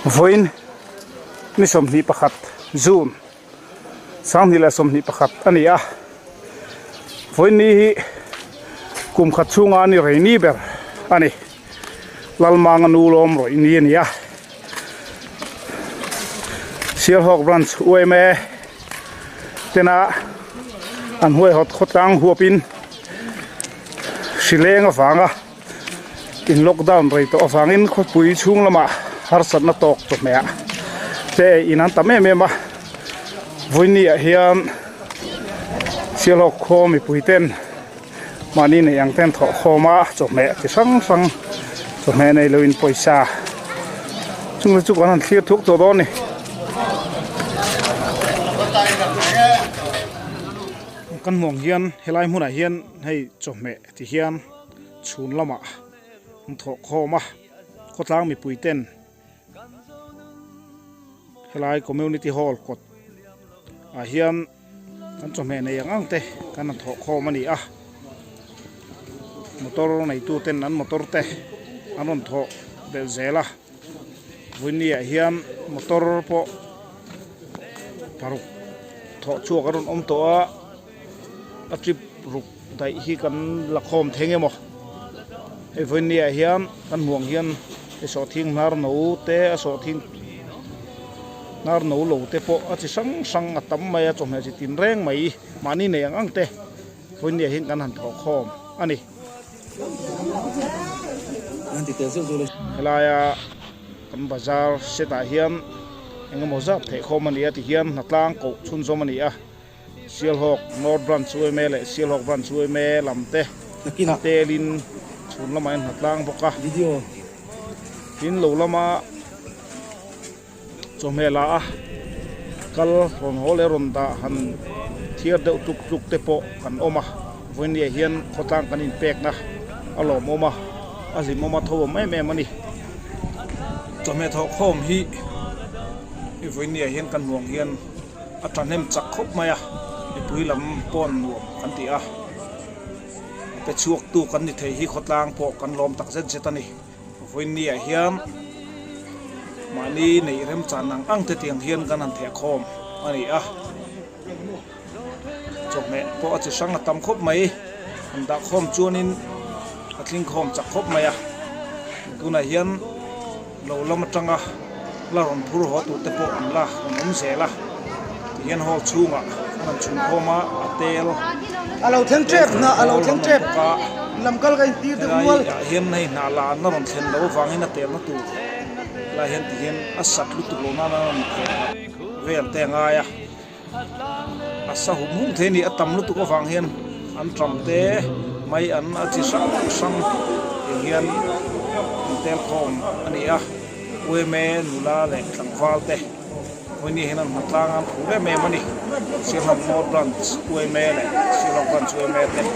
Vawiin ni 21 June 2021 a ni a, vawiin ni hi kum khat chhunga ni rei ni ber a ni. Lalmanga nu lawm rawih ni a ni a, Sialhawk Branch yma tena an huaihawt khawtlang huapin hri leng avanga in lockdown rei tawh avangin khawpui chhung lamah harsatna tawk chawhmeh ah te in an tam em em a vawiini ah hian Sialhawk khaw mipui ten mahni nei ang ten thawh khawm a chawhmeh chi hrang hrang chawhmeh nei lo in pawisa chung te chu kan han thlir thuk tawh dawn a ni. Kan hmuh ang hian helai hmunah hian hei chawhmeh ti hian chhun lamah an thawh khawm a khawtlang mipui ten helai community hall kawt ah hian kan chawhmeh nei ang ang te kan han thawh khawm a ni a motor neitu ten an motor te an rawn thawh belh zel a vawiini ah hian motor pawh paruk thawh chhuak a rawn awm tawh a a trip ruk daih hi kan la khawm thei nge maw hei vawiini ah hian kan hmuh ang hian hei sawhthing hnar no te a sawhthing hnar no lo te pawh a chi hrang hrang a tam mai a chawhmeh chi tin reng mai mahni nei ang ang te vawiini ah hian kan han thawh khawm a ni. Helaia kan bazar set ah hian eng emaw zat theih khawm a ni a tihian hnatlang koh chhunzawm a ni a. Sialhawk North Branch yma leh Sialhawk Branch yma lam te a telin chhun lamah hian hnatlang bawk a. Tin lo lama chawhmeh la a kal rawn haw leh rawn dah han thiar deuh tluk tluk te pawh kan awm a. Vawinia hian khawtlang kan inpekna a lawmawm a, a hlimawm a tho awm em em a ni. Chawhmeh thawhkhawm hi vawinia hian kan hmuh ang hian. A thahnem chak khawp mai a, mipui lam pawn nuam kan ti a, pe chhuak tu kan ni thei hi khawtlang pawh kan lawm tak zet zet a ni. Vawiin ah hian mahni neih remchan ang ang te tiang hian kan han theh khawm a ni a, chawhmeh pawh a chi hrang a tam khawp mai, han dah khawm chuanin a tling khawm chak khawp mai a, tunah hian. Lo lam atanga la rawn phur haw tur te pawh an la rawn awm zel a tihian hall chhungah an rawn chhun khawm a a tel A lo thleng tep hna a lo thleng tep lam kal ka intir deuh nual. Helai ah hian hei hnah la an rawn thlen loh avangin a telna tur lai hian tihian a sat lutuk loh nan a rawn theh vel te a ngai a a sa hum hum thei a ni a tam lutuk avang hian an ṭam te mai an a chi hrang hrang tiang hian an tel khawm a ni a yma nula leh tlangval te vawiin hian an hmu tlang a an phur em em a ni Sialhawk North Branch yma leh Sialhawk Branch yma te an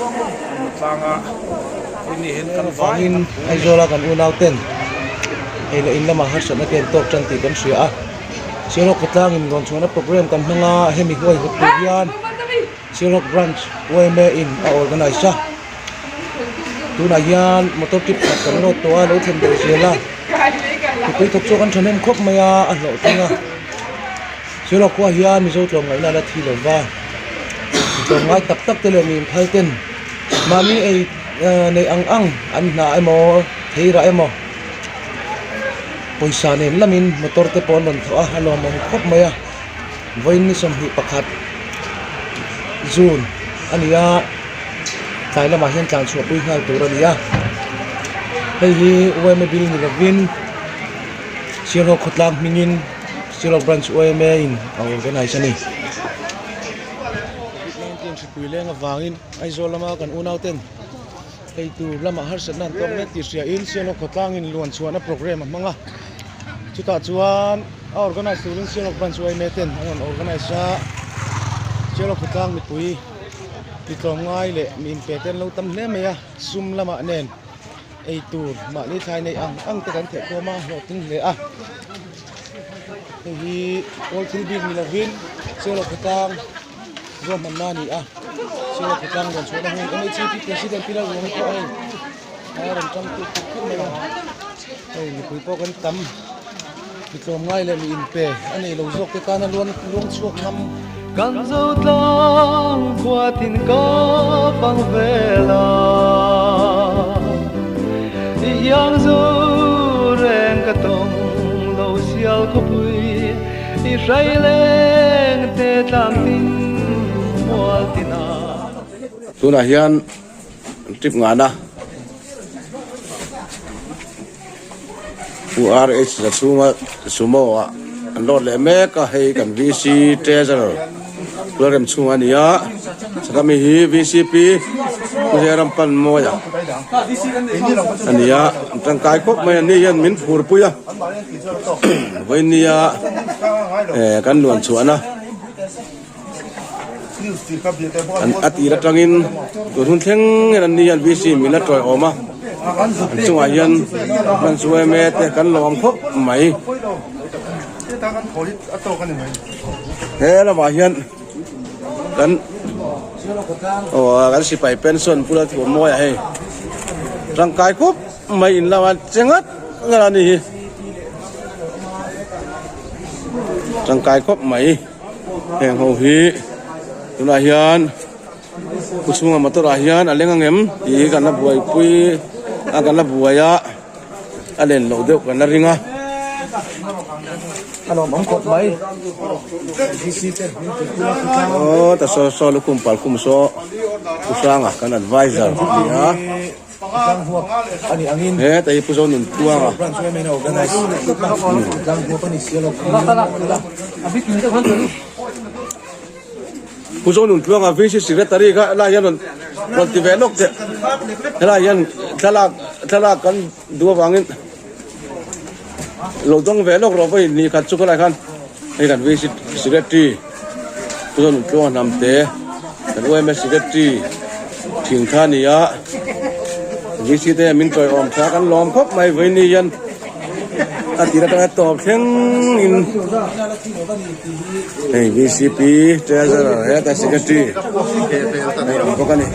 hmu tlang a vawiin hian kan vai Vangin Aizawla kan unau ten ei leh in lamah harsatna te an tawk tan tih kan hria a. Sialhawk khawtlangin rawn chhuahna program kan hmang a, hemi huaihawt tur hian Sialhawk Branch yma in a organise a, tunah hian motor trip khat kan load tawh a, lo thlen deuh zel a, mipui thawk chu kan thahnem khawp mai a, a hlawhtling a, Sialhawk khua hian Mizo tlawmngaihna a la thi lo va, tlawmngai tak tak te leh mi inphal ten mahni ei neih ang ang an hna emaw theirah emaw. Pawisa nen lamin motor te pawh an rawn thawh a, a lawmawm khawp mai a, vawiin ni 21 June a ni a, tlai lamah hian tlan chhuah pui nghal tur a ni a, hei hi yma bill ni lovin Sialhawk khawtlang hmingin Sialhawk Branch yma in a organise a ni. Covid 19 hripui leng avangin Aizawl lama kan unau ten. Ei tur lamah harsatna an tawk mek tih hria in Sialhawk khawtlangin luan chhuahna programme a hmang a, chutah chuan a organise turin Sialhawk branch yma ten an rawn organise a, Sialhawk khawtlang mipui mi tlawmngai leh mi inpe te an lo tam hle mai a, sum lamah nen ei tur mahni thlai neih ang ang te kan thehkhawm a, hlawhtling hle a, hei hi kawl thil bik ni lovin Sialhawk khawtlang. Ruahmanna a ni a, Sialhawk khawtlang rawn chhuahna hun MHCP President Pi Lalruangi pawh hei A rawn tang tuk tuk khawp mai a, hei mipui pawh kan tam mi tlawmngai leh mi inpe a nei lo zawk te tana luan luang chhuak ngam. Kan zo tlang khuatin ka fang vel a, i iang zo reng ka tawng lo sial khawpui, i hrai leng te tlang tin mual tin a. Tunah hian trip ngana URH la chhunga sumo ah an load leh mek a hei kan VC treasurer Lalrem chhunga a ni a chakami hi VCP Pu Zeram Panmawia a ni a an tangkai khawp mai a ni hian min phur pui a vawinia eh kan luan chhuahna. An a tir atangin tun hun thleng hian an ni hian VC min a tawiawm a an chungah hian hman chu em e te kan lo ang khawp mai he lamah hian kan aw kan sipai pension pula thuam mawi ah hei tangkai khawp mai in lama che ngat ngat a ni hi tangkai khawp mai. Heng ho hi tunah hian pu chhunga motor ah hian a leng angem tih hi kan la buaipui a kan la buai a a len loh deuh kan la ring a. Aw ta saw saw lukhum pal khum saw pu hranga kan adviser a ni a. He ta hi Pu Zonun Tluanga. Pu Zonun Tluanga VC Secretary kha helai hian rawn rawn ti ve lawk teh. Helai hian thlalak thlalak kan duh avangin lo dawng ve lawk rawh vawi ni khat chu khalai khan hei kan VC Secretary Pu Zonun Tluanga Hnamte kan UMS Secretary thin kha a ni a VC te hian min tawiawm tha kan lawm khawp mai vawi ni hian a tir atanga tawp thleng in hei VCP Treasurer heta Secretary hei awm bawk a ni.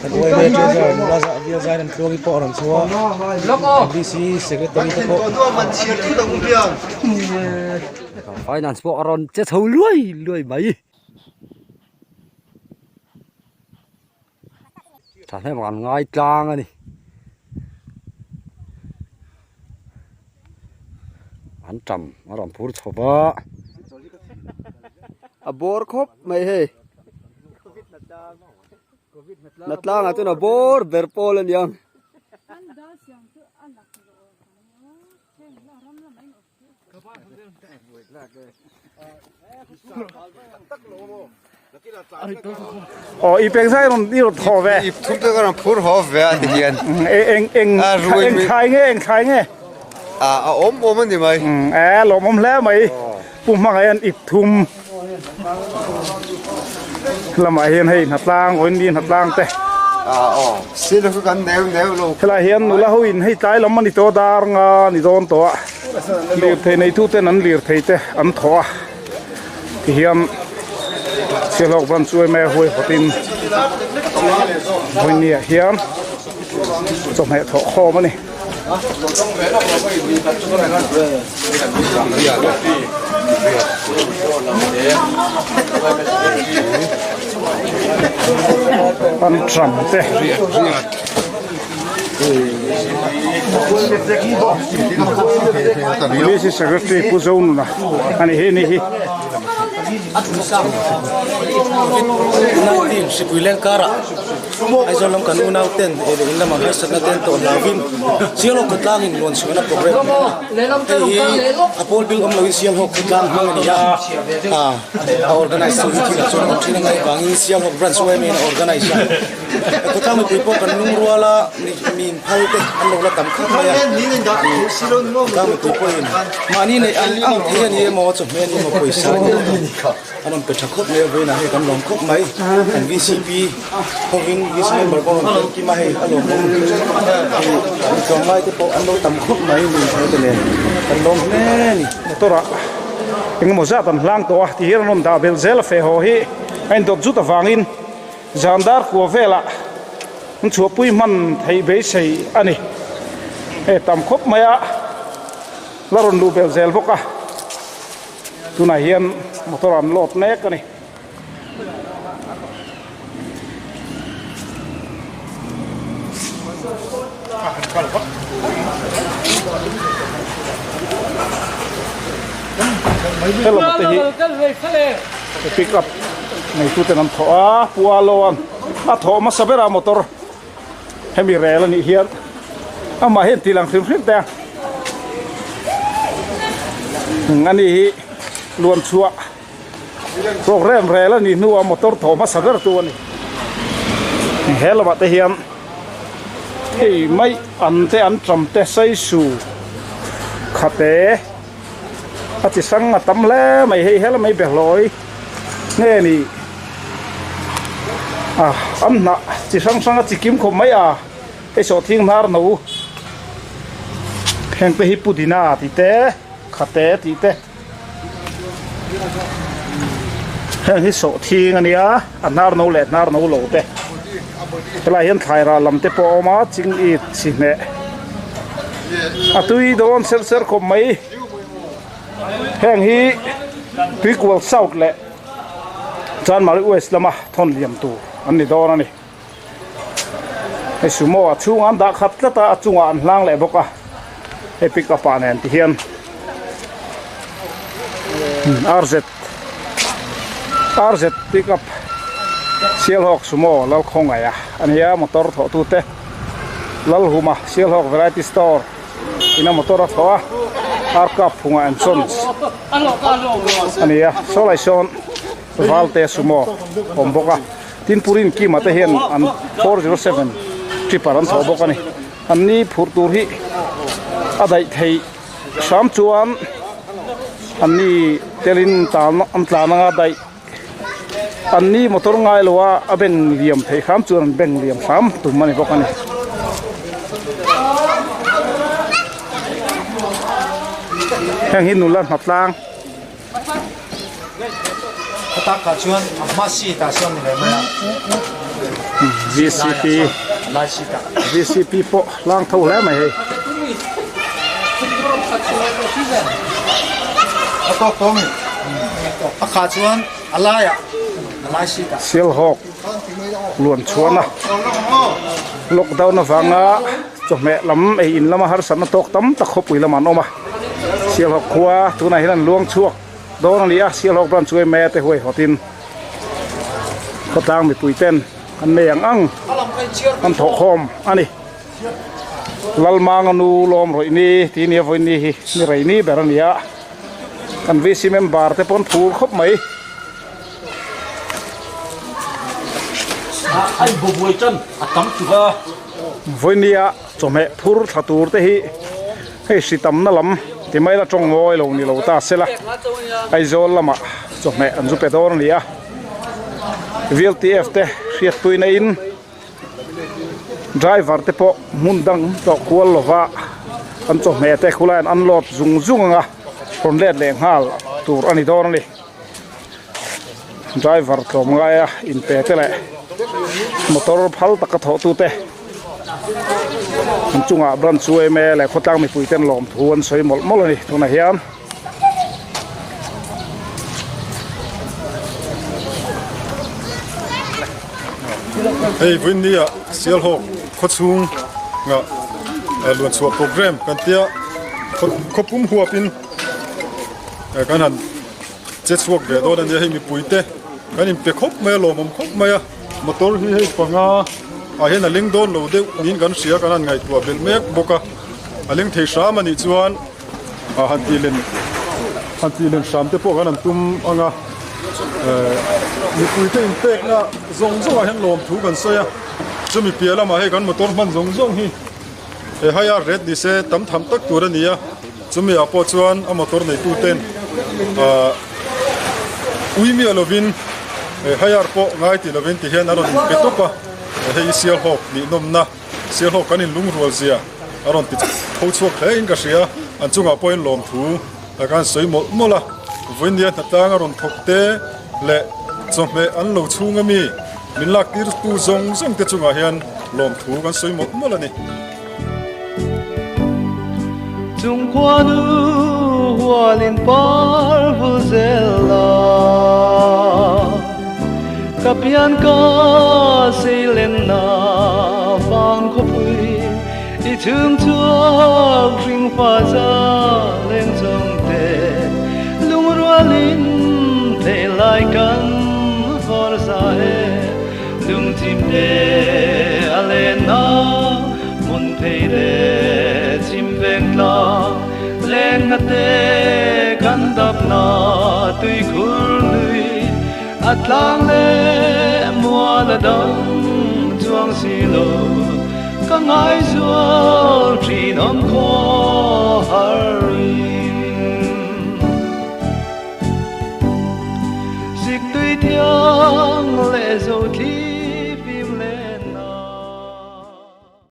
Kan UMA Treasurer nula zah vial zai an tluangi pawh a rawn chhuah a VC Secretary te pawh. Finance pawh a rawn che chho luai luai mai. Thahnem an ngai tlang a ni. An tam a rawn phur chho va. A bawr khawp mai hei. Hnatlangah chuan a bawr ber pawl a niang. Aw i pek zai rawn i rawn thaw ve. I thum te ka rawn phur haw ve a ti hian. Eng eng eng thlai nge eng thlai nge? A a awm awm a ni mai. E lawmawm hle mai. Pu hmangaih an ip thum lamah hian hei hnatlang vawiin hnatlang te. A aw silo chu kan neu neu lo. Helai hian nula ho in hei tlai lam a ni tawh dar nga a ni dawn tawh a. Lirthei neitu ten an lirthei te an thawh a tihian Sialhawk branch chu emaw huaihawtin vawiinniah hian chawhmeh thawh khawm a ni. An tram te. VC Secretary Pu Zonuna a ni hi ni hi. Covid-19 hripui leng karah Aizawl lam kan unau ten ei leh in lamah harsatna te an tawh hlauvin Sialhawk khawtlangin rawn chhuahna program hei hi a pawl bil awm loin Sialhawk khawtlang hmang a ni a, a organize tu hi thil ah chuan awm thin a ngaih vangin Sialhawk branch yma in a organize a. Khawtlang mipui pawh kan lungrual a, mi inphal te an lo la tam khawp mai a, khawtlang mipui pawhin mahni neih ang ang thei a ni emaw chawhmeh a ni emaw pawisa a ni emaw an rawn pe tha khawp mai a, vawiinah hei kan lawm khawp mai, kan VCP hovin VC member pawh rawn tel kim a hei a lawmawm, hei mi tlawmngai te pawh an lo tam khawp mai mi inphal te nen kan lawm hle a ni. Motor ah engemaw zat an hlang tawh a ti hian an rawn dah belh zel a feh haw hi a indawt zut avangin. Zandar kua velah An chhuahpui hman theih beisei a ni. Hei tam khawp mai a, la rawn luh belh zel bawk a, tunah hian motor an load mek a ni. Helam te hi pick up neitu ten an thawh a Pualoan a thawh hmasa ber a motor hemi rel anih hian amah hian tih lang hrim hrim te a ani hi luan chhuah Program rel a nih hnuah motor thaw hmasa ber tu a ni. He lamah te hian hei mai an te an ṭam te saisu khate a chi hrang a tam hle mai hei he lamah hi behlawi nge ni a an hnah chi hrang hrang a chi kim khawp mai a hei sawhthing hnar no heng te hi pudina tih te khate tih te. Heng hi sawhthing a nia a hnar no leh hnar no lo te helaiah hian thlai rah lam te pawh a awm a ching it chi hneh a tui dawn ser ser khawp mai heng hi tuikual south leh chanmari west lama thawn liam tur an ni dawn a ni hei sumo a chhungah an dah khat tlat a a chungah an hlang leh bawk a hei pick up ah nen ti hian RZ RZ pick up Sialhawk sumo Lalkhawngaih a nia motor thawh tu te Lalhuma Sialhawk variety store ina motor a thawh a Arka phungah and sons a nia saw lai sawn Valte sumo awm bawk a. Tin Purin Kima te hian an 407 tripper an thawh bawk a ni. An ni phurh tur hi a daih theih hram chuan an ni telin tan an tlan anga daih an ni motor ngai lo a a beng liam theih hram chuan an beng liam hram tum a ni bawk a ni. Heng hi nula hnatlang. Takah chuan a hma seat ah sawn ni ve mai a. VCP VCP pawh hlang tho hle mai hei. A tawk tawh mi. A khah chuan a laiah a lai seat ah. Sialhawk luan chhuan a lockdown avanga chawhmeh lam ei in lama harsatna tawk tam tak khawpui lamah an awm a. Sialhawk khua tunah hian an luang chhuak dawn a ni a, Sialhawk branch chu yma te huai hawtin khawtlang mipui ten an nei ang ang an thawh khawm a ni. Lalmanga nu lawm rawih ni tih nia vawiin ni hi ni rei ni ber a ni a, kan VC member te pawh an phur khawp mai. Vawiin nia chawhmeh phur thla tur te hi. Hei hri tamna lam ti mai la tawng mawi lo ni lo ta sela Aizawl lamah chawhmeh an zu pe dawn a ni a VLTF te hriatpuina in driver te pawh hmun dang tawh kual lova an chawhmeh te khulai an unload zung zung anga rawn let leh nghal tur a ni dawn a ni. Driver tlawmngaia inpe te leh motor phal taka thawhtute an chungah branch yma leh khawtlang mipui ten lawmthu an sawi mawlh mawlh a ni tunah hian. Hei vawiinnia Sialhawk khawchhung ah luanchhuah programme kan tia khawpum huapin kan han che chhuak ve dawn a nia hei mipui te kan inpe khawp mai a lawmawm khawp mai a motor hi hei panga ah hian a leng dawn lo deuh niin kan hria kan han ngaihtuah belh mek bawk a a leng thei hram a nih chuan ah han tih len han tih len hram te pawh kan han tum ang a eh mipui te inpekna zawng zawng ah hian lawmthu kan sawi a chumi piah lamah hei kan motor hman zawng zawng hi he high ar ret ni se tam tham tak tur a ni a. Chumi ah pawh chuan a motor neitu ten ahh ui miah lovin hire pawh ngai tih lovin ti hian a rawn inpe tawp a, hei hi Sialhawk nihnawmna Sialhawk kan inlungrual zia a rawn ti tho chhuak hle in ka hria, an chungah pawhin lawmthu ka han sawi mawlh mawlh a, vawinia hnatlang a rawn thawk te leh chawhmeh an lo chhung ami min lak tir tu zawng zawng te chungah hian. Lawmthu kan sawi mawlh mawlh a ni. Chung khuanu hualin par vul zel la, ka pian ka seilenna vang khawpui i chhung chhuak hring fa za leng chawng te lungrualin thei lai kan vawr za e. Lungchim te a len a, hmun phei le chim veng tlang, leng a te kan dap na tuikhur lui, a tlang le mual a dang chuang si lo, ka ngaizual thin awm khaw har in. Zik tui thiang leh zo thli.